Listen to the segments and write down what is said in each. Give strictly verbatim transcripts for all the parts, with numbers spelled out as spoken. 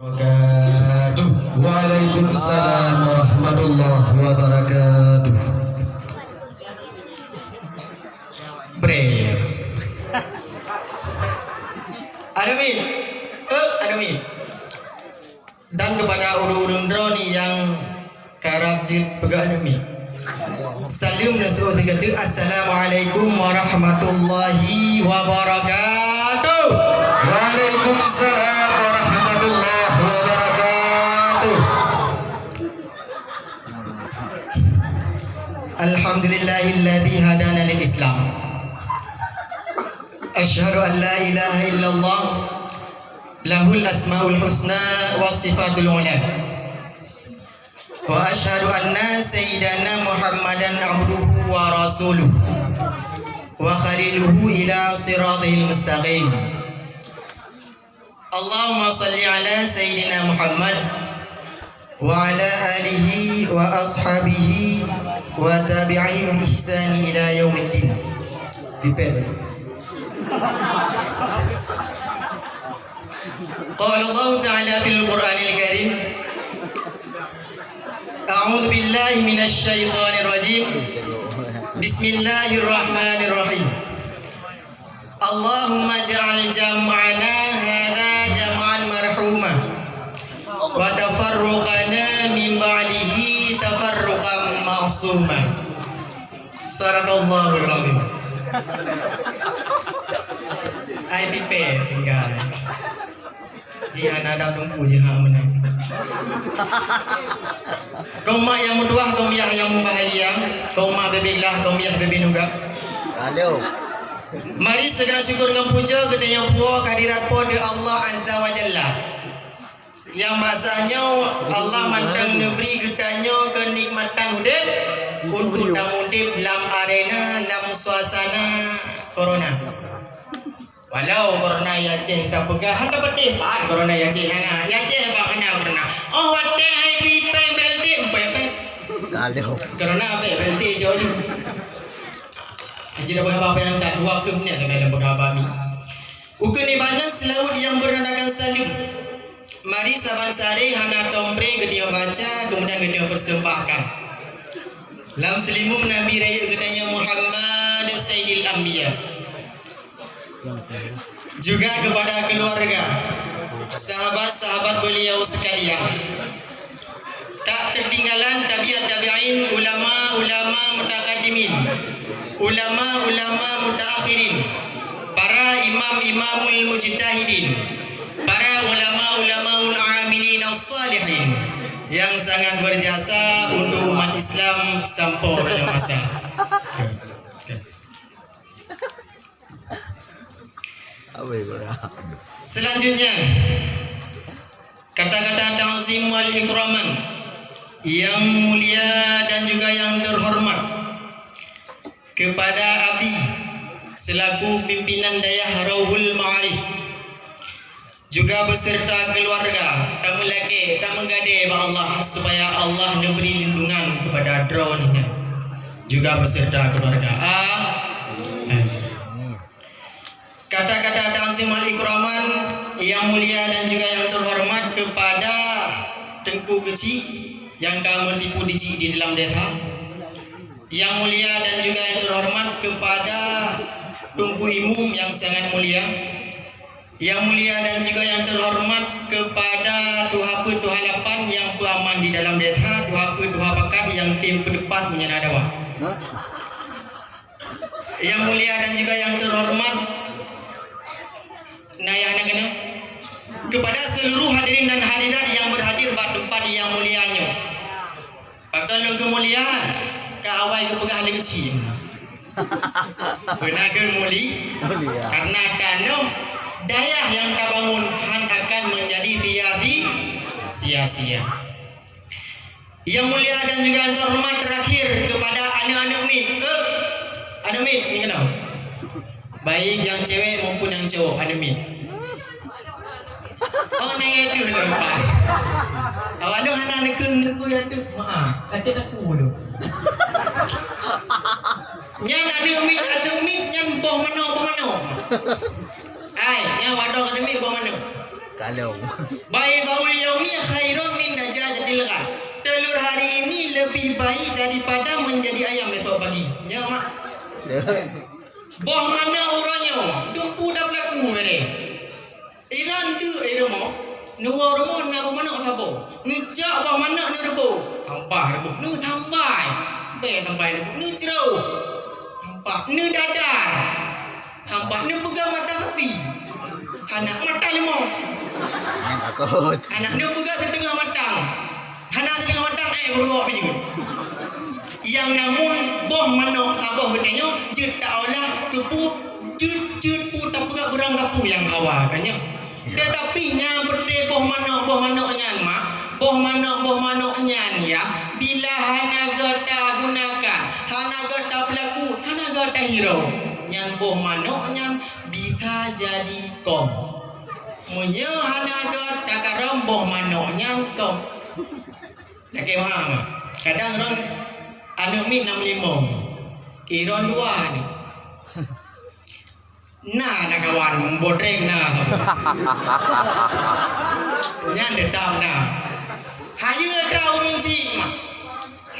Wabarakatuh. Waalaikumsalam warahmatullahi wabarakatuh. Bre. Anumin. Eh, anumin. Dan kepada ureueng-ureueng droeneuh nyang karab jeuet peugah anumin. Saleuem neuseuôt sigoe teuk, "Assalamualaikum warahmatullahi wabarakatuh." Waalaikumsalam warahmatullahi wabarakatuh. Alhamdulillahilladzi hadana lil Islam. Asyhadu an la ilaha illallah lahul asmaul husna wa sifatul ula. Wa asyhadu anna sayyidana Muhammadan abduhu wa rasuluh wa khaliluhu ila siratihil mustaqim. Allahumma shalli ala sayyidina Muhammad wa ala alihi wa ashabihi wa tabi'ihim bi ihsani ila yaumiddin. Pipet. Qala Allahu ta'ala fil Qur'anil Karim, a'udzu billahi minasy syaithanir rajim. Bismillahirrahmanirrahim. Allahumma ij'al jam'ana hadza jam'an marhuma wa tafarruqana min ba'dihi tafarruqan ma'suma. Sadaqallahul azim. Ai pipet tinggai. Di hana adab teungku jih hak meunan. Kaum mak nyang meutuah, kaum yah nyang mubahgia, kaum mak bebe glah, kaum yah bebe nugak. Aduh. Mari sigoe syukur ngon puja geutanyoe puwoe kehadirat Po teu Allah Azza wa Jalla. Nyang basa nyoe Allah mantong neubri geutanyoe keunikmatan udeb untuk tamudeb lam arena, lam suasana corona. Walau corona i Aceh tapeugah, hana peudeh pat corona i Aceh hana. I Aceh bah hana corona. Oh, watèe hai pipeng B L T, empat peng. Aduh. Corona apa B L T jauh ju. Haji dah berapa yang dah dua puluh menit sampai dah berapa mi. Ukeue nibak nyan seulaweuet nyang beureunakan saleuem. Mari saban saré hana tom bre geutanyoe baca, kemudian geutanyoe persembahkan. Lam seulimeum Nabi Rayeuk geutanyoe Muhammad Sayyidil Anbiya. Juga kepada keluarga, sahabat-sahabat beliau sekalian. Tak tertinggalan tabi'ut tabi'in, ulama-ulama mutakaddimin, ulama-ulama mutaakhirin, para imam-imamul mujtahidin, para ulama-ulamaul amilin as-salihin yang sangat berjasa untuk umat Islam sampoe pada masa. Apa ya, Bro? Selanjutnya, kata-kata ta'zim wal ikraman yang mulia dan juga yang terhormat kepada Abi selaku pimpinan Dayah Rauhul Ma'arif, juga beserta keluarga, tameulakèe, tameugadée bak Allah supaya Allah neubri lindungan kepada droeneuh nyan juga beserta keluarga. Amin. Kata-kata ta'zim wal ikraman yang mulia dan juga yang terhormat kepada Teungku Keuchik nyang ka meutipu dijik di dalam desa. Yang mulia dan juga yang terhormat kepada Teungku Imum yang sangat mulia. Yang mulia dan juga yang terhormat kepada tuha peuet tuha lapan nyang peuaman di dalam desa, tuha peuet tuha pakat nyang tem peudepat meunyan ada wak. Yang mulia dan juga yang terhormat, nah, nyang na keunoe, kepada seluruh hadirin dan hadirat yang berhadir bak teumpat yang mulia nyoe. Pakon lôn keu mulia, ka awai geupeugah lé keuchik. Beuna keu muli, mulia. Karena tanoh dayah nyang tabangun han akan menjadi sia-si-, sia-sia. Yang mulia dan juga yang terhormat terakhir kepada aneuk-aneuk miet. Eh, aneuk miet, ni kenapa? Baik yang cewek maupun yang cowok, aneuk miet. Oh, na ya tu lepas. Awak tu hana neukheun neukheun ya tu. Maaf, kata aku tu. Nyan aneuk miet, aneuk miet nyan boh manok, boh manok. Hai, nyan wadok aneuk miet boh manok. Kalau. Baydhaul yaumi khairun min dajajatil ghad. Telur hari ini lebih baik daripada menjadi ayam besok pagi. Nyo, Mak. Boh manok uroe nyoe, dumpu dan peulaku bere. Iran deuk i rumoh, neuwoe rumoh na boh manok saboh. Neucok boh manok neureubôh. Sampah reubôh, neusambai. Bèk sambai reubôh, neucrôh. Sampah, neudadar. Sampah, neupeugah mata sapi. Hana mata limong. Nyan takot. Hana neupeugah siteungoh matang. Hana siteungoh matang, eh, beureuok pih jeuet. Nyang namun boh manok saboh geutanyoe jeuet taolah keu peue, jeuet, jeuet peue tapeugah beurangkapeue nyang hawa, kan nyo? Ya. Teutapi nyang peureté boh manok, boh manok nyan, Mak, boh manok, boh manok nyan, ya, bila hana gata gunakan, hana gata peulaku, hana gata hirau, nyan boh manok nyan bisa jadi kong. Meunyoe hana gata karông, boh manok nyan kong. Lakèe meu'ah, Mak. Kadang droen aneuk miet na meulimong. Droen dua ni. Na, na kawan, botrek na. Nyan teutap na. Hayeue that ureueng chik, Mak.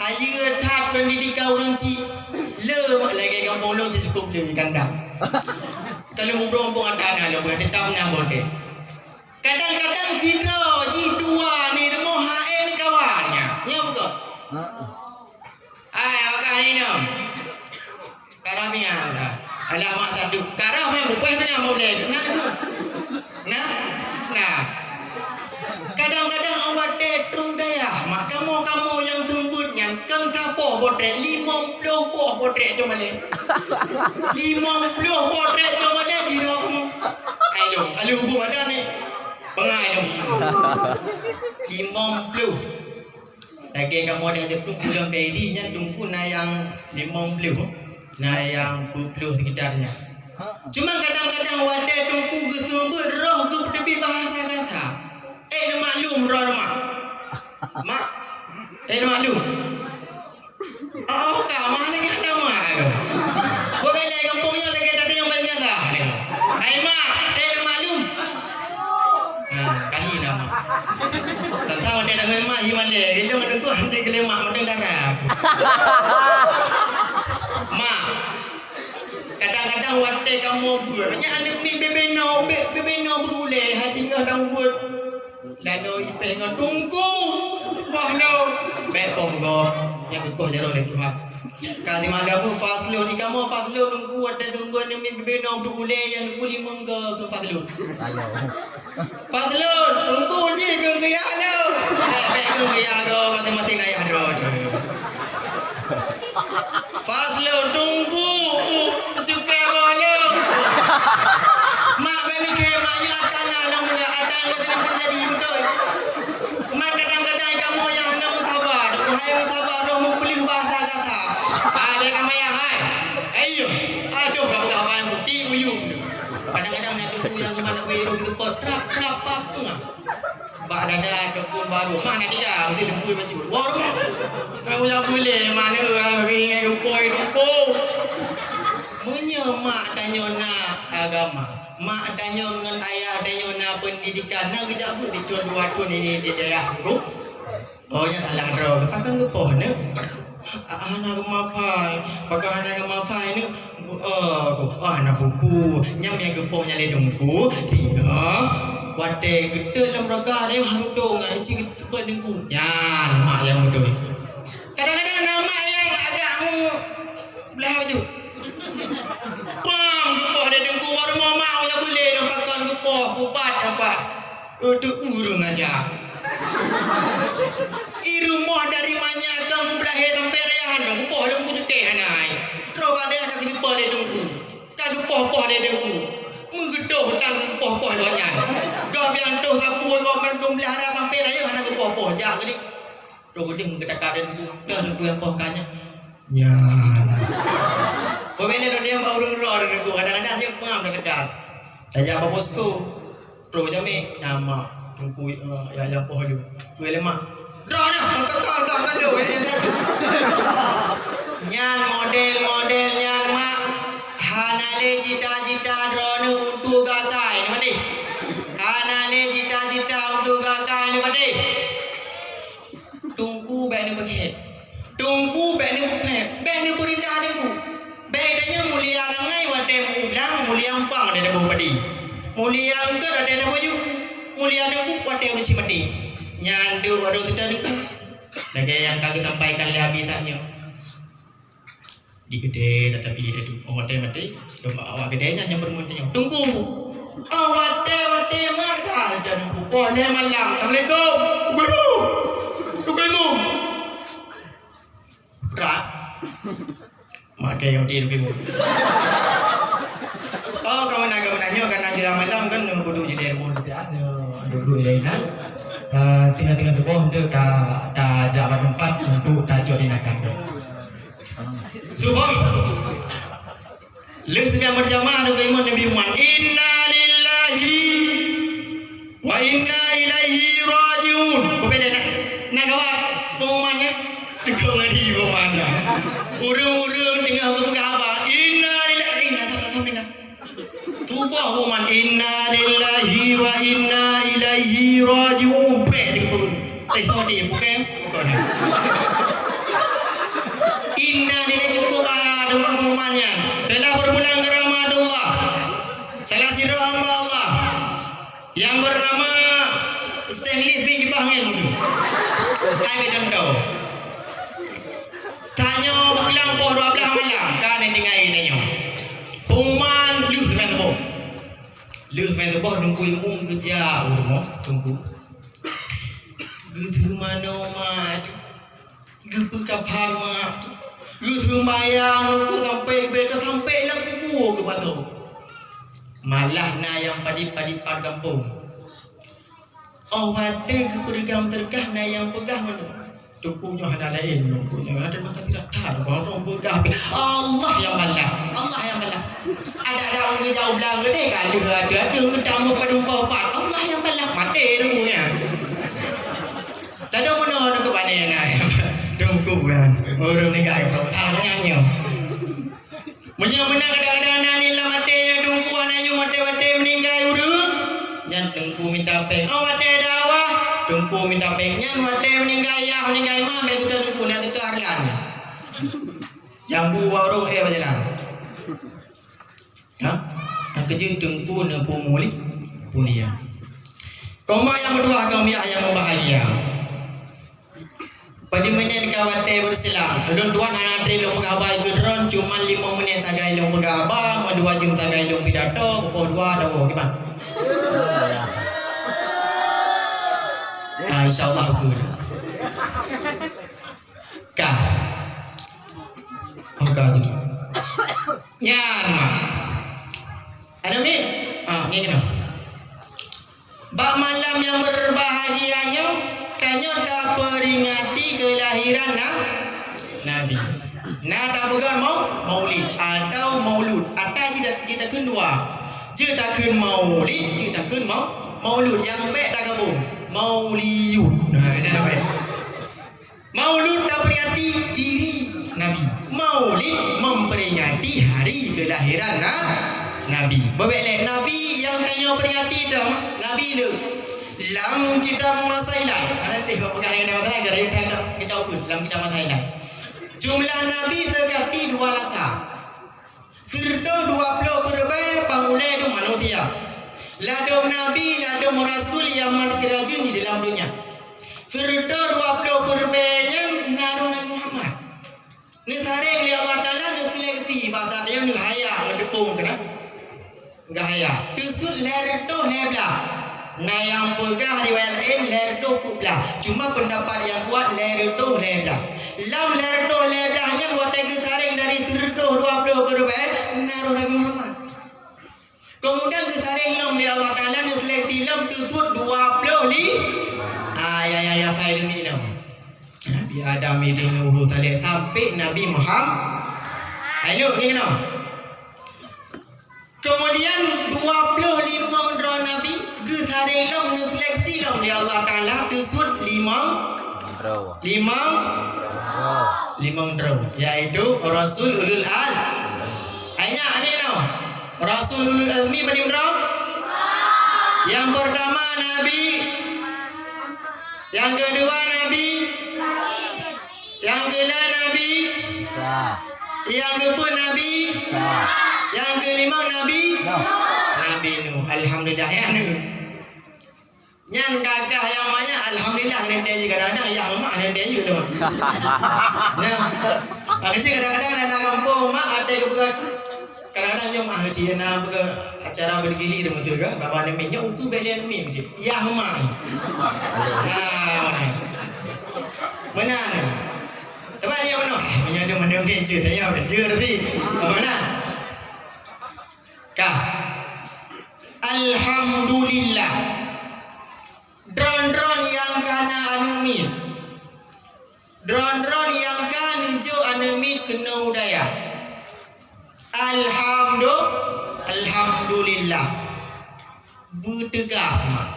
Hayeue that pendidikan ureueng chik. Le, Mak, lagèe gampông lôn cukôp le kandang. Kalau mubrok gampông ata na le, teutap na botrek. Kadang-kadang sidroe jih dua ni rumoh hana kawan nyan. Nyo beutôi. Heeh. Ai, awak ni nyoe. Karah miang dah. Alah mak satu. Karah miang bupeh miang mau lé. Nah, tu. Nah. Nah. Kadang-kadang awak teh tru dayah. Mak kamoe-kamoe nyang seumeubeuet nyan kan saboh botrek, limong ploh boh botrek cuma lé. Limong ploh botrek cuma lé di roh kamoe. Ayo, alu bu badan ni. Pengai dong. Limong ploh. Lagèe kamoe dah jeplueng pulang dari nyan tungku na nyang limong ploh. Na nyang peuet ploh sekitarnya. Cuma kadang-kadang watèe tungku geuseumeubeuet roh geupeuteubiet bahasa gasa. Eh, neumaklum droe mak. Mak. Eh, neumaklum. Oh, ka mah lagèe hana mak tu. Bubelai gampông nyoe lagèe tadi nyang paling gagah ni. Hai mak, eh, neumaklum. Ha, kahi na mak. Tantang watèe dah hai mak, hi malèe. Ilong aneuk tu hana geulemak, mantong dara aku. Mak, kadang-kadang watèe kamoe beuet, nyan aneuk miet bebe no, be-, bebe no beurulèe, hati nyoe dang beuet. Lalu ipèh ngon tungku, boh lôn. Bèk poh gob, nyang keukoh jaroe lé Tuhan. Ka simalam tu faslon, ikamoe faslon tungku watèe seumeubeuet nyoe miet bibinoe duek ulèe nyang tungku limong goe keu faslon. Ayo. Faslon, tungku jih keu geuyah lôn. Bèk, bèk keu geuyah goe, maséng-maséng ayah droe tu. Faslon, tungku, cuka bolong. Mak bani khe, mak nyoe ata na lam bulan, ata nyang beutôi teujadi beutôi. Mak kadang-kadang kamoe nyang hana meusaba, hai meusaba roh meupeuleueh bahasa gasa. Hai, bèk ka mayang, hai. Ayo. Aduh, ka peugah bang putih uyum. Kadang-kadang na tungku nyang geumat kue roh geupot trap, trap, pap, ngah. Bak dada ataupun bak rumoh. Mak na tinggai, meusti leumpui bacut. Wah, rumoh. Kamu nyang boleh, mana, ah, ingat geupoh tungku. Meunyoe mak tanyoe na agama, mak tanyoe ngon ayah tanyoe na pendidikan, na geujak beuet di thôn dua thôn ini di dayah tu. Oh, nyan salah droe. Pakon geupoh neuk? Ah, hana geumafai. Pakon hana geumafai neuk? Oh, oh, hana peue-peue. Nyan nyang geupoh nyan lé teungku. Singoh watèe geutot lam raka, harôh dong, ngon ici geuteupot teungku. Nyan mak nyang beutôi. Kadang-kadang na mak nyang agak mu-, blah baju. Pang geupoh lé teungku, wah rumoh mak nyang beulé lam pakon geupoh, ubat, ubat. Untuk ureueng aja. I rumoh dari manyang ka mublahe sampai raya hana geupoh lom kucuke hana ai. Troh bak dayah ka geupoh lé teungku. Ka geupoh-poh lé teungku. Meugeudoh tan geupoh-poh lom nyan. Gob nyang toh sapu gob mandum blah raya sampai raya hana geupoh-poh jak geudik. Troh geudik meugeutaka teungku. Dah teungku nyang poh ka nyan. Nyan. Peubilé teungku bak ureueng roh teungku kadang-kadang dia pengam dah tekan. Tajak bak posko. Troh jamé, nyan mak, teungku, eh, ya, ya, poh lôn. Weh, lé mak. Droe dah, kau, kau, kau, kau, kau, lôn, ini, ini, ini. Nyan model-model nyan, mak. Hana lé cita-cita droeneuh untuk gagai, ni mati. Hana lé cita-cita untuk gak ka aneuk patéh. Teungku bék neupeugét. Teungku bék neupeugét. Bék neupeureundah Teungku. Bék tanyoe mulia langai watée meu-ublang, mulia umpang watée taboh padé. Mulia eungkôt watée taboh ju. Mulia Teungku watée meucit maté. Nyan deuh watée teuta Teungku. Lagée nyang ka geusampaikan lé Abi tanyoe. Di keudè tatapi di dadu. Oh, watée maté, coba awak keudè nyan nyang beureumeun tanyoe. Teungku. Oh, watée-watée mat ka sajan Teungku. Poh lhée malam. Assalamualaikum. Teungku Imum. Teungku Imum. Prak. Makai yang dia Teungku Imum. Oh, kawan agama nanya kan nak jelang malam kan, eh, bodoh jadi ilmu nanti ada duduk di lain kan. Eh, tinggal-tinggal tuboh untuk ta ta jak bak tempat untuk tajok tindakan. Suboh. Lheueh seunang berjamaah, Teungku Imum, Nabi Muhammad, "Inna lillahi wa inna ilaihi raji'un." Bubé lé na, na gawat pengumuman nyan. Teungku ngadi pengumuman nyan. Ureuëng-ureuëng teungoh geupeugah haba, "Inna lillahi," na, na, na, na, na. Tuboh pengumuman, "Inna lillahi wa inna ilaihi raji'un." Prek di pun. Prek sama di, bukan? Bukan. Inna lillahi cukup ah, deungon pengumuman nyan. Telah berpulang ke rahmat Allah. Salah sidroe hamba Allah yang bernama Stanley bin Kipah Angin tu. Hai ke contoh. Tanyoe beulang poh dua belas malam, ka neutinggai tanyoe. Pengumuman lheueh seunang tuboh. Lheueh seunang tuboh Teungku Imum geujak u rumoh Teungku. Geuseumanoe mat, geupeukafan mat, geuseumbayang Teungku sampai geubeuet sampai lam kubu geupasoe. Malah na nyang padit-padit pat gampông. Oh watée geupeureugang seudeukah na nyang peugah meunoe, "Teungku nyoe hana laén, Teungku nyoe hana maka tidak that, Teungku peugah pih Allah nyang balah, Allah nyang balah." Ada-ada ureuëng geujak u blang geude ka lheueh ada-ada geutamong padum poh pat, Allah nyang balah, maté Teungku nyan. Lalu meunoe Teungku pane na Teungku kan ureuëng ninggai peureutan nyan nyoe. Meunyoe meunan kadang-kadang na nilai maté ya Teungku, hana yum watée-watée meuninggai ureuëng, nyan Teungku minta péng. Oh watée dakwah, Teungku minta péng. Nyan watée meuninggai yah, meuninggai mah, bék teuta Teungku, nak teuta hareulan. Nyang bu bak ureuëng eh bajalan. Ha? Nyang keujeuet Teungku neupeumulia, pulia. Koma nyang meudua kaum yah nyang meubahagia. Padum minét ka watée beureusilang. Ulôn tuan hana treb lôn peugah haba keu droen, cuma limong minét sagai lôn peugah haba, meudua jeuem sagai lôn pidato, pukon dua dawoe kiban. Ah, insya Allah betul. Ka. Oh, ka jadi. Nyan, mak. Ada mi? Ah, ni kena. Bak malam nyang beureubahagia nyoe, tanyoe tapeuringati keulahiran na, Nabi. Na tapeugah mau, maulid atau maulud. Ata jeuet, jeuet takheun dua. Jeuet takheun maulid, jeuet takheun mau, maulud. Nyang bék tagabong. Mauliyud. Nah, ini apa ya? Maulud taperingati diri Nabi. Maulid memperingati hari kelahiran na-, Nabi. Beubaih lé Nabi nyang tanyoe peringati tu, Nabi le. Lam kitab Masailai. Nanti bak peugah lam kitab Masailai, gara-gara kitab, kitab, kitab, lam kitab Masailai. Jumlah Nabi seukati dua lasa. Sireutôh dua ploh peureubée pangulée dum manusia. Ladôm nabi, ladôm rasul nyang mat geurajeuen di dalam donya. Sireutôh dua ploh peureubée nyan na roh Nabi Muhammad. Neusareng lé Allah Taala neuseleksi basa tanyoe neuhaya ngon teupông keunan. Gahya. Teusut lhée reutôh lhée blaih. Na nyang peugah riwayat laén lhée reutôh peuet blaih. Cuma peundapat nyang kuat lhée reutôh lhée blaih. Lam lhée reutôh lhée blaih nyan watée geusareng dari sireutôh dua ploh peureubée, na roh Nabi Muhammad. Keumudian geusareng lom lé Allah Taala neuseleksi lom teusut dua ploh li-, ah, ya, ya, ya, fai deumi lom. Nabi Adam, Idris, Nuh, Saleh sampai Nabi Muhammad. Hai Nuh, ni keunoe. Keumudian dua ploh limong droe nabi geusareng lom, neuseleksi lom lé Allah Taala teusut limong, droe. Limong, droe. Limong droe, yaitu Rasul Ulul Azmi. Hai nyan, ni keunoe. Rasul Ulul Azmi padum droe? Nyang peurtama Nabi, nyang keudua Nabi, nyang keulhèe Nabi, nyang keupeuet Nabi, nyang keulimong Nabi, Nabi Nuh. Alhamdulillah, ya, Nuh. Nyan gagah nyang manyak, alhamdulillah, reuntée jih kadang-kadang yah mak reuntée jih tu. Ya. Akhé kadang-kadang dalam gampông mak ada kebuka. Kadang-kadang nyoe mak akhé na buka acara bergilir betul ke? Baba nemi nyoe uku beli nemi je. Yah mak. Ah, mana? Mana? Coba dia mana? Menyadu mana ni je, dia kan je tapi. Mana? Ka. Alhamdulillah. Droen-droen nyang ka na aneuk miet. Droen-droen nyang ka neujok aneuk miet keunoe u dayah. Alhamdu-, alhamdulillah. Beuteugas mak.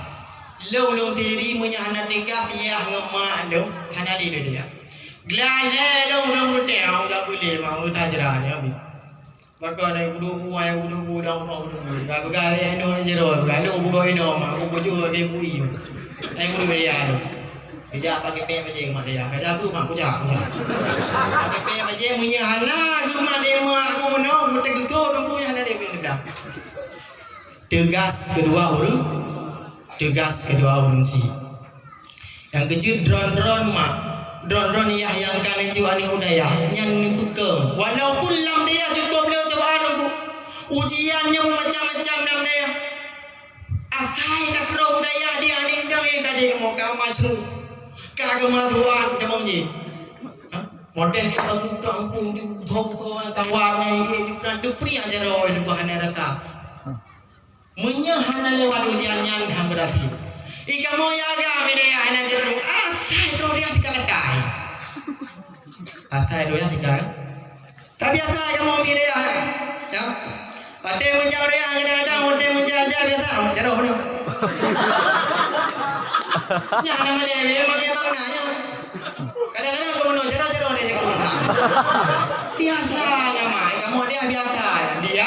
Lôn, lôn sendiri meunyoe hana teugas, yah ngon mak lôn hana lé lôn teugas. Geulalé lôn, lôn ruteng, ah, udah boleh mak, udah tajra ni, habis. Maka na budu bu, ai budu bu, dang budu bu. Ka peugah lé inoe jaroe, peugah lôn bugoe inoe mak, aku bujuk lagèe bui. Ai budu dia tu. Kejap pakai pèng bajèe mak dia. Kejap bu mak, kujak, kujak. Pakai pèng bajèe, meunyoe hana geumat lé mak aku meunoe, meuteugeuto nunggu nyang hana lé pèng teudah. Teugas keudua ureueng, teugas keudua ureueng sie. Nyang keujeuet droen-droen mak, droen-droen yah nyang ka neujok aneuk u dayah, nyan neupeukeum. Walaupun lam dayah cukôp le cobaan, ujian nyang macam-macam lam dayah. Asai ka troh u dayah di aneuk dang ka deuh moka masuk. Ka geumasukan teumong jih. Ha? Model kita tu kampung di utho-utho kawan nyan, iya, di peran tu priang jaroe, di bahan rasa. Meunyoe hana lewat ujian nyan, han beurati. I kamoe jaga mi dayah hana jeuet, asai troh dayah tika katai. Asai troh dayah tika. Tapi asai kamoe mi dayah, ya. Watèe meunjak dayah kadang-kadang, watèe meunjak aja biasa, jaroe penuh. Nyan nama dia, memang, memang na, ya. Kadang-kadang kamoe nyoe jaroe-jaroe nyoe jaroe. Biasa nyan, mak. Kamoe dia biasa. Dia,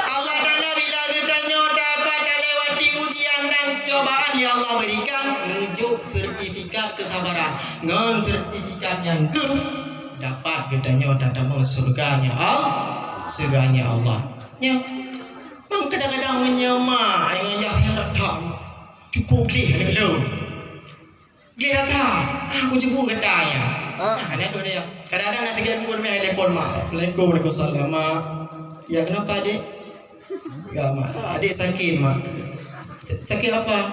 Allah Taala bila geutanyoe dapat talewati ujian dan cobaan yang Allah berikan, neujok sertifikat kesabaran. Ngon sertifikat nyan geuh dapat geutanyoe tatamong syurga-Nya Allah, syurga-Nya Allah. Nyan. Memang kadang-kadang meunyoe mak, ai ngon yah nyan datang. Cukup lé lôn. Gleh gata, ah, aku jemput gata nyan. Ah. Ah, hana dua dia. Kadang-kadang nak tiga minggu demi telepon mak. Assalamualaikum, waalaikumsalam, mak. Ya, kenapa, Dek? Ya, mak. Adik sakit, mak. S-, sakit apa?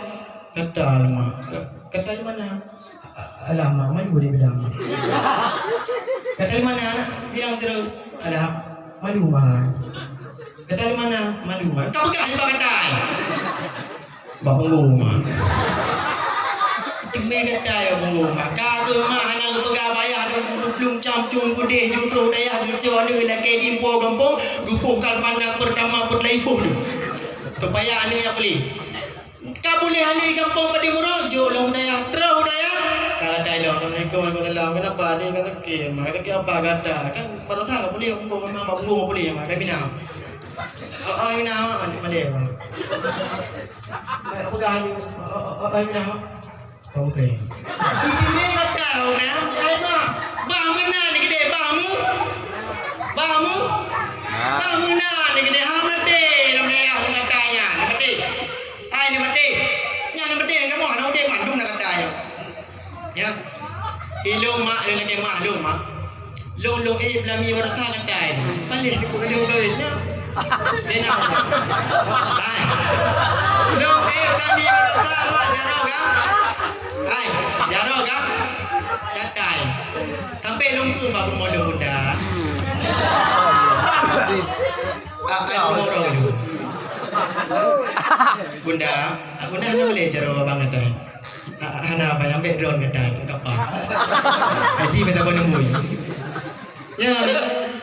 Gatal, mak. Gatal di mana? A-, alah, mak, malu dia bilang, mak. Gatal di mana, nak? Bilang terus. Alah, malu, mak. Gatal di mana? Malu, mak. Kau pegang je bak gatal. Bak punggong mak. Teumé gata ya punggong mak. Ka keuh mak hana geupeugah payah dong, geupeuplueng cam, cung keudeh, judroh dayah, geucok aneuk lakèe di po gampông, geupoh kal pandang peurtama peuteulaipoh tu. Supaya aneuk nyan puléh. Ka puléh aneuk di gampông Padang Murah, jok lom dayah. Troh dayah. Ka dayah lom, "Assalamualaikum, waalaikumsalam. Kenapa adik ka sakit, mak? Sakit apa gata?" Kan barosa ka puléh, punggong mak, bak punggong puléh mak. Ka minah. Oh, oh, minah mak, malik, malik. Peugah laju. Oh, oh, oh, oh, nah. Oke. Itu dia kata orang, ai mak. Bah meunan gede, bah mu. Bah mu. Bah meunan gede, ha meunan lam dayah meukatai nyan. Meunan. Ai ni meunan. Nyan meunan, kamoe hana udép mandum na katai. Ya. Ilong mak, ilong lagèe mak, ilong mak. Long, long, eh, belami barasa katai. Paling aku kena kawin, ya. Kena. Hai. Long, eh, belami barasa mak, jaroe kan? Hai, jaroe kan? Katai. Sampai long ke bak rumah long bunda. Ah, ai rumah orang itu. Bunda, ah, bunda hana boleh jaroe abang katai. Ha-, hana apa, ambek drone gata, ka kapal. Haji beta pun nunggu. Ya,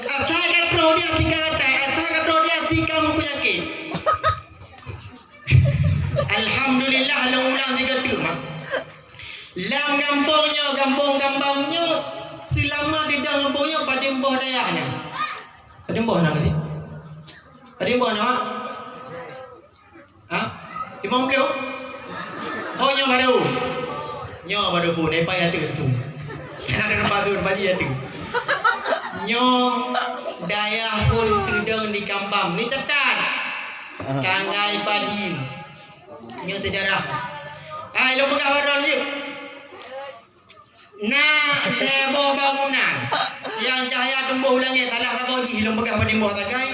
asai ka troh dia sika gata, asai ka troh dia sika meupenyakit. Alhamdulillah, lôn ulang sigoe teuk, mak. Lam gampông nyoe, gampông Gambang nyoe, seulama di dalam gampông nyoe, padum boh dayah nyan? Padum boh na, Mak? Padum boh na, Mak? Ha? Limong ploh? Oh, nyoe baru. Nyoe baru pun, eh, payah tu tu. Ada tempat tu, tempat dia tu. Nyoe dayah phon teudong di Kambang. Ni catat. Tanggai Padin. Nyoe sejarah. Ah, ilong peugah baron je. Na lhèe boh bangunan nyang cahya tumbôh u langèt, salah saboh jih lôn peugah padum boh sagai,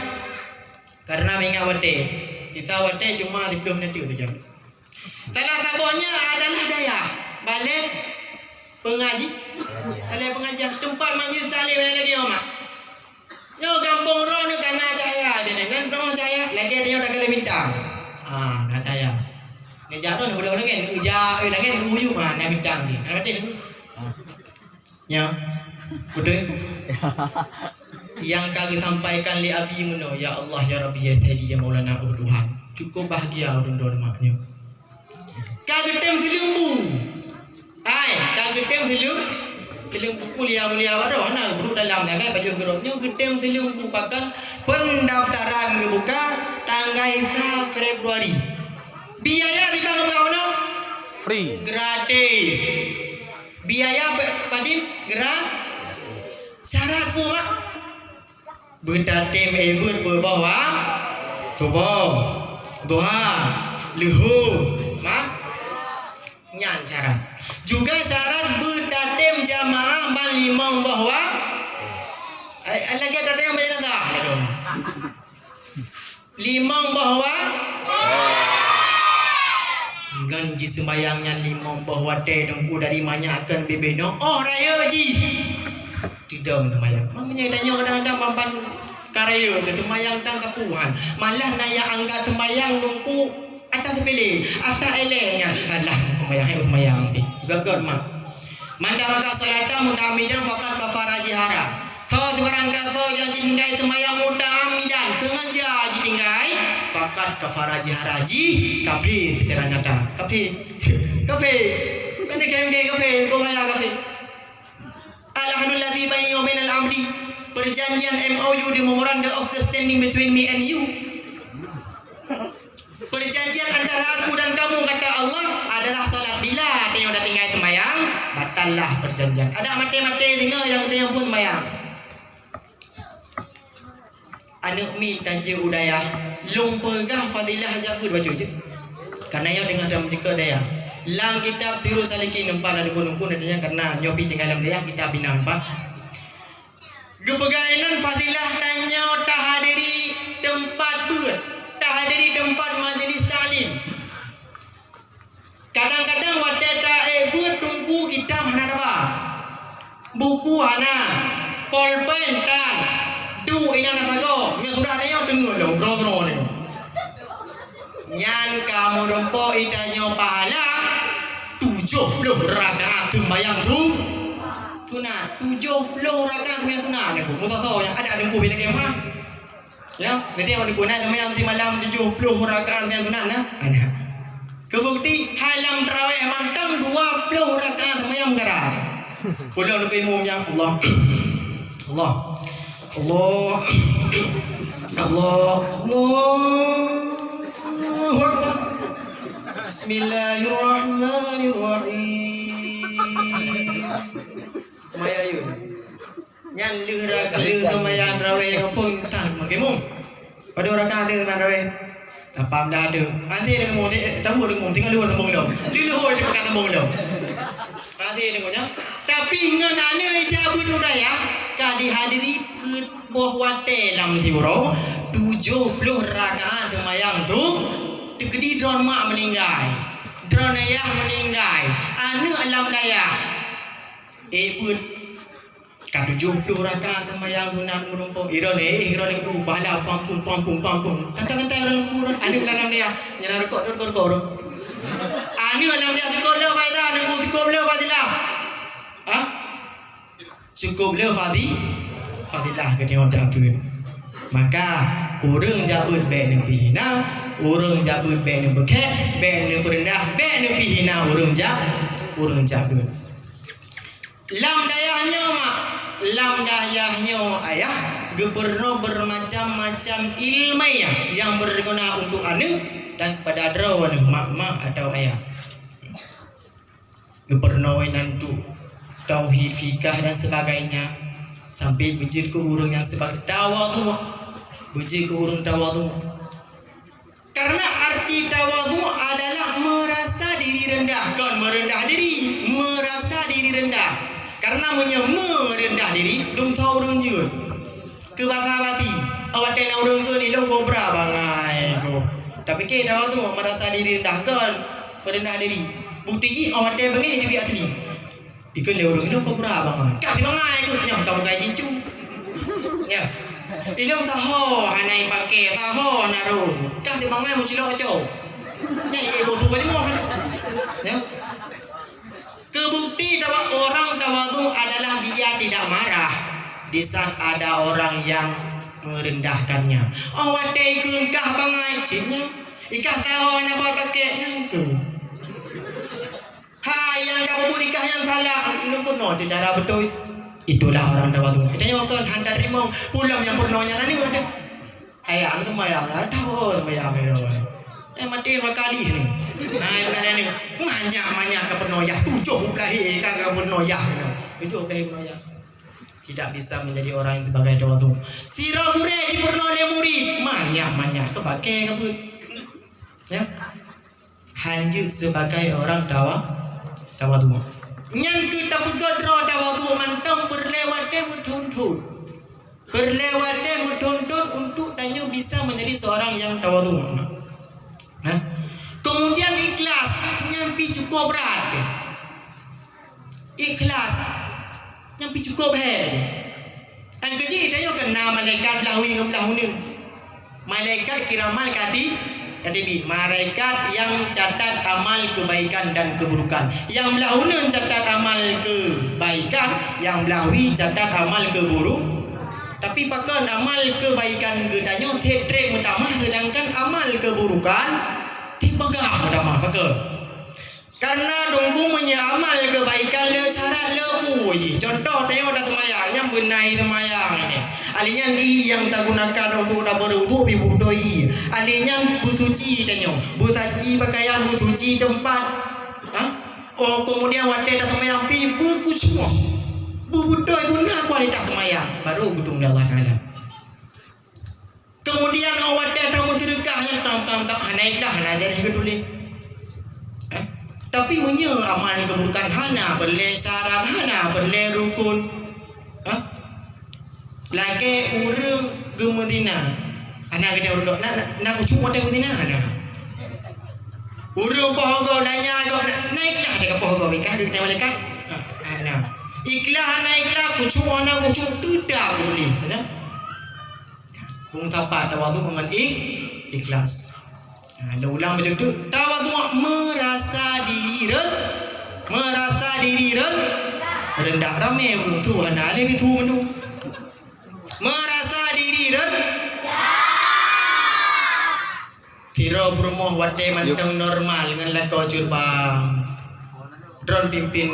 karena meuingat watèe. Kita watèe cuma siplôh menit saja. Salah saboh nyan adalah dayah balè pengaji-, balè pengajian, teumpat majlis taklim nyang lagèe nyoe, mak. Nyoe gampông droeneuh ka na cahya, dan droeneuh cahya lagèe tanyoe takalon bintang. Ah, na cahya. Neujak droeneuh beudôh langèt, neujak, eh, langèt, neujak, ah, na bintang jih. Na watèe neujak. Nyoe. Beutôi? Nyang ka geusampaikan lé Abi meunoe, "Ya Allah, ya Rabbi, ya Sayyidi, ya Maulana, oh Tuhan." Cukup bahagia ureueng droeneuh mak nyoe. Ka geutem seuleumbu. Hai, ka geutem seuleum-, seuleumbu mulia-mulia baroe. Hana geubrôk dalam sagai bajèe geurob nyoe geutem seuleumbu, bahkan pendaftaran geubuka tanggai sa Februari. Biaya di bank geubuka meunoe? Free. Gratis. Biaya pe-, padum? Gra-, syarat peue, mak? Beutatem, eh, beuet beuboh wa-, tuboh, duha, leuhô, ma-, nyan syarat. Juga syarat beutatem jamaah ban limong boh wa-, eh, lagèe tatem bak jenazah. Limong boh wa-, ngon jiseumbayang nyan limong boh watèe, Teungku, dari manyak akan bibéh nyoe, oh, rayeuk jih. Teudong seumayang. Makanya tanyoe kadang-kadang ban-ban ka rayeuk, teuseumayang dan ka puhan. Malah na nyang anggap seumayang Teungku ata seupele, ata èlèe nyan. Alah, seumayang, hai seumayang. Eh, göt-göt mak. "Man taraka salata muta'ammidan faqad kafara jahara." Soe sibarang gasoe nyang jitinggai seumayang muta'ammidan, sengaja jitinggai, faqad kafara jahara, jih kafé secara nyata. Kafé. Kafé. Bukan kafé, kafé, bukan bahaya kafé. "Al-ahdul ladzi baini wa bainal abdi." Perjanjian M O U, the memorandum of understanding between me and you. Perjanjian antara aku dan kamu, kata Allah, adalah salat. Bila tanyoe tatinggai seumayang, batallah perjanjian. Adak maté-maté singoh nyang tanyoe pun seumayang. Aneuk miet tajak u dayah, lôn peugah fadilah jak beuet bacut jih. Karena nyoe teungoh tameucukôp dayah. Lam kitab Sirus Salikin, teumpat na dukun-dukun, karena nyoe pih tinggai lam dayah, kitab bina teumpat. Geupeugah inan fadilah tanyoe tahadiri teumpat beuet, tahadiri teumpat majlis taklim. Kadang-kadang watèe taék beuet Teungku, kitab hana taba, buku hana, polpen tan, duek inan na sagoe, nyan sudah tanyoe deungoe lom, keudroe-keudroe deungoe. Nyan ka meurumpok geutanyoe pahala tujoh ploh rakaat seumayang su-, sunat. Tujoh ploh rakaat seumayang sunat, Teungku. Meusoe-soe nyang ada Teungku bila kemah. Ya, nanti awak Teungku na seumayang simalam tujoh ploh rakaat seumayang sunat na. Ada. Keubukti, hai lam tarawih mantong dua ploh rakaat seumayang meugara. Pulang Teungku imum nyang Allah. Allah. Allah. Allah. Allahu Akbar. Bismillahirrahmanirrahim. Maya yun. Nyan lheuh ra-, lheuh seumayang tarawih nyoe pun tan makmum. Padum rakaat lheuh seumayang tarawih? Lapan blah deuh. Até deungon mung, eh, tabu deungon mung, tinggai luwah sambông lom. Lheuh-lheuh di peugah sambông lom. Até deungon nyan. Tapi ngon aneuk ija beuet u dayah, ka dihadiri peuet boh watèe lam siuroe, tujoh ploh rakaat seumayang su-, teukeudi droe mak meuninggai. Droe ayah meuninggai. Aneuk lam dayah. Eh, beuet. Ka tujoh ploh rakaat seumayang sunat meurumpok. Iron, eh, iron itu pahala pampun, pampun, pampun. Kata-kata iron kubur, aneuk dalam dia. Nyerang rukuk, rukuk, rukuk, rukuk. Aneuk dalam dia cukup le faidah, aneuk cukup le fadilah. Ha? Cukup le fadi-, fadilah keu nyoe jak beuet. Maka, ureueng jak beuet bèk neupi hina, ureueng jak beuet bèk neupeukhèk, bèk neupeureundah, bèk neupi hina ureueng jak, ureueng jak beuet. Lam dayah nyoe, mak, lam dayah nyoe, ayah, geupeurunoe bermacam-macam ilmiah nyang berguna untuk aneuk, Dan kepada droeneuh mak-mak atau ayah. Geupeurunoe nan tu tauhid, fikah dan sebagainya, sampai beujeuet keu ureuëng nyang sebagai tawadhu, beujeuet keu ureuëng tawadhu. Karena arti tawadhu adalah merasa diri rendah, kon merendah diri, merasa diri rendah. Karena meunyoe merendah diri, dum tho ureuëng jeuet. Keu basa-basi, awak watée na ureuëng keu ilong kobra bangai ko. Tapi keu tawadhu merasa diri rendah, kon merendah diri. Bukti jih awak watée beungéh di asli. Ikheun lé ureuëng nyoe kobra bangai. Kah sibangai keuh nyang ka bukai jincu. Nya. Ilong saho hana ipakai, saho hana rhom. Kah sibangai meucilok cok. Nya ié boh su ka jimoh. Nya. Keu bukti bahwa orang tawadhu adalah dia tidak marah di saat ada orang yang merendahkannya. Oh watée ikheun kah bangai cit nyoe. Ikah saho hana pat pakai nyang keu. Hai nyang ka peubuet nikah nyang salah, lôn peurunoe teuh cara beutôi. Itulah orang tawadhu. Geutanyoe kon hana teurimong, pulang nyang peurunoe nyan aneuk teuh. Ayah aneuk seumayang, ada oh seumayang aneuk. Eh mati dua kali ni. Hai bukan aneuk. Manyak-manyak ka peurunoe yah tujoh ploh lahé ka ka peurunoe yah. Tujoh ploh lahé peurunoe yah. Tidak bisa menjadi orang yang sebagai tawadhu. Sidroe gurée jipeurunoe lé murit, manyak-manyak ka pakai ka beuet. Ya. Hanjeuet sebagai orang tawa, tawadhu. Nyan keuh tapeugah droe tawadhu mantong peureulée watée meuthon-thon. Peureulée watée meuthon-thon untuk tanyoe bisa menjadi seorang yang tawadhu. Nah, kemudian ikhlas nyan pi cukup brat. Ikhlas. Nyang pi cukup he. Nyang keujih tanyoe keu na malaikat blah wie ngon blah uneuen. Malaikat kiramal kati-, katibin. Malaikat yang catat amal kebaikan dan keburukan. Yang blah uneuen catat amal kebaikan, yang blah wie catat amal keburu-, tapi pakon amal kebaikan geutanyoe treb-treb meutamah, sedangkan amal keburukan tipeugah meutamah. Pakon? Karena dungku meunyoe amal kebaikan le syarat le peue jih. Contoh, tanyoe taseumayang, nyang beunai seumayang ini. Ahli nyan ié nyang tagunakan untuk tabeurudu pi beutôi ié. Ahli nyan beusuci tanyoe. Beusuci pakaian, beusuci teumpat. Ha? Oh, kemudian watée taseumayang pi beukhusyuk. Beubeutôi guna kualitas seumayang. Baru geudong lé Allah Taala. Kemudian awak watée tameuseudeukah nyan tam-tam-tam hana ikhlas, hana jadi geutuléh. Eh? Tapi meunyoe amal keuburukan hana peureulée syarat, hana peureulée rukun. Eh? Lagée ureuëng geumeuzina. Hana geutanyoe ureuëng na, na, na khusyuk watée meuzina, hana. Ureuëng poh gob nanya gob na, na ikhlas watée ka poh gob, ikhlas geutanyoe malaikat. Ha, hana. Ikhlas hana ikhlas, khusyuk hana khusyuk, teutab geutuléh. Betul? Peue sapat tawadhu ngon ikh-, ikhlas. Ha, lôn ulang bacut teuk. Tawadhu merasa diri ren-, merasa diri ren-, rendah. Ramé ureuëng su hana lé bisu mandum. Merasa diri ren-, sidroe peurumoh watée mantong normal ngon lakoe cut bang. Droen pimpin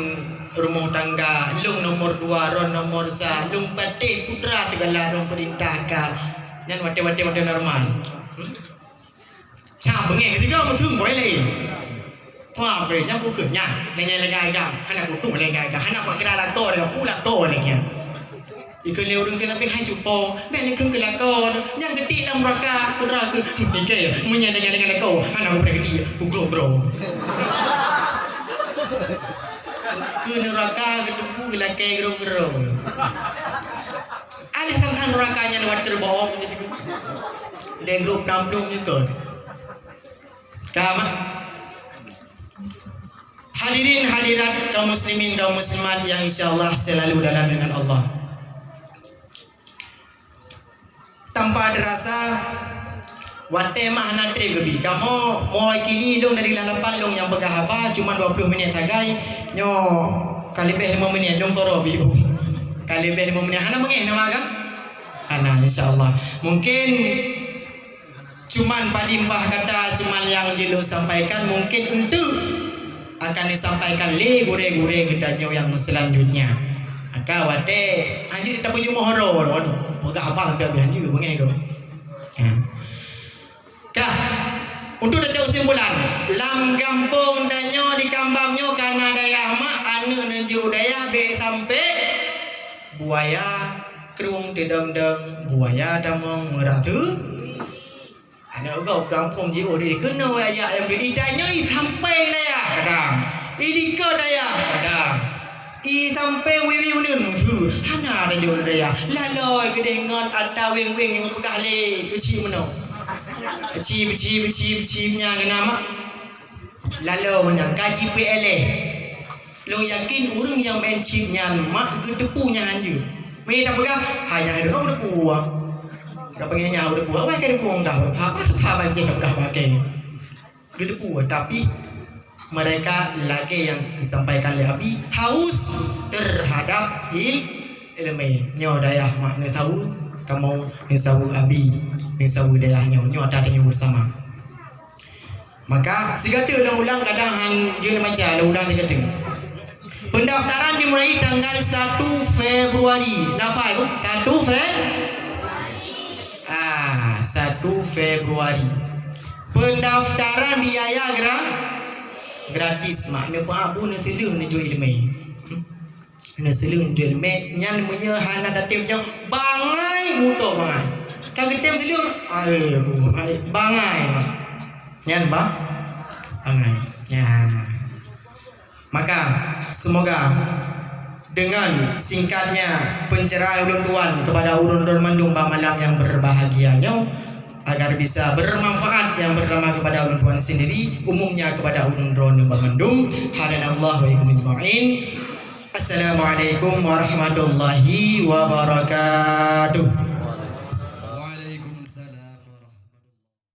rumoh tangga, lôn nomor dua, droen nomor sa, lôn patéh putra sigala droen peurintahkan. Nyan watée-watée, watée normal. Hmm? Cam beungéh sigoe meuteumé laén. Wah, bri nyang bukeuh nyan, nyan nyang lagée agam, hana kutueng lagée agam, hana kuat kira lakoe lagée, u lakoe lagée nyan. Ikheun lé ureuëng keu tapi hai cupo, bèk neukheun keu lakoe, nyang geutik lam nuraka, putra kheun, ikei, meunyoe lagée lagée lakoe, hana kupeugah geutik, kugroe-groe. Keu nuraka geuteumpu lakée groe-groe. Aléh sang-sang nuraka nyan watée bawong di siku. Deng groe penampung nyeukot. Ka mah. Hadirin hadirat kaum muslimin, kaum muslimat yang insyaallah selalu dalam lindungan Allah. Tanpa terasa, watée mah hana treb geubi. Kamoe mewakili lôn dari lalapan lôn nyang peugah haba, cuma dua puluh minit sagai, nyoe ka leubeh lima minit lôn koro biu. Ka leubeh lima minit, hana meungéh nama ka? Hana, insyaallah. Mungkin cuman padum bah kata cuman nyang jeuet lôn sampaikan, mungkin enteuk akan disampaikan lé gurée-gurée geutanyoe nyang seulanjutnya. Maka watée hanjeuet tapeujumoh droe, waduh, peugah haba sampai habéh hanjeuet beungéh gob. Ya. Kah, Untuk tacok kesimpulan, lam gampông tanyoe di Kambang nyoe kana dayah mak, aneuk neujok dayah bèk sampai buaya krueng teudong-dong, buaya tamong meurasa. Aneuk gob gampông jiôh di keunoe ayah nyang bri, i tanyoe i sampéng dayah kadang, i likot dayah kadang. I sampéng wiwi uneun meusu, hana tanyoe dayah. Laloi keudeh ngon ata weng-weng nyang peugah lé keuchik meunoe. Beuci, beuci, beuci, beuci nyan keunan mak. Laloi nyan ka jipeuéléh. Lôn yakin ureueng nyang maén chip nyan mak geuteupeue nyan hanjeuet. Meunyo tapeugah, hai nyan hareuem geuteupeue. Ka panggil nyan geuteupeue, awai ka geuteupeue enggak, apa, apa banceh ka peugah pakai. Geuteupeue, tapi mereka lagèe nyang disampaikan lé Abi, haus terhadap il-, ileumèe. Nyoe dayah mak neusaweue, kamoe neusaweue Abi, neusaweue dayah nyoe, nyoe ata tanyoe bersama. Maka sigateue lôn ulang, kadang han jeuet neubaca, lôn ulang sigateue. Pendaftaran dimulai tanggal satu Februari. Nafai bu? Satu Fre-, ah, satu Februari. Pendaftaran biaya gra-, gratis mak. Neupeuabu neuseuleueng neujok ileumèe. Neuseuleueng neujok ileumèe nyan meunyoe hana tatém nyoe bangai mutok bangai. Ka geutém seuleueng, ai, ai, bangai mak. Nyan ba-, bangai. Ya. Maka, semoga dengan singkatnya pencerahan ulôn tuan kepada ulôn droe mandum bak malam yang berbahagia nyoe, agar bisa bermanfaat yang pertama kepada ulôn tuan sendiri, umumnya kepada ulôn droe nyang bandum. Hadanallahu wa iyyakum ajma'in. Assalamualaikum warahmatullahi wabarakatuh.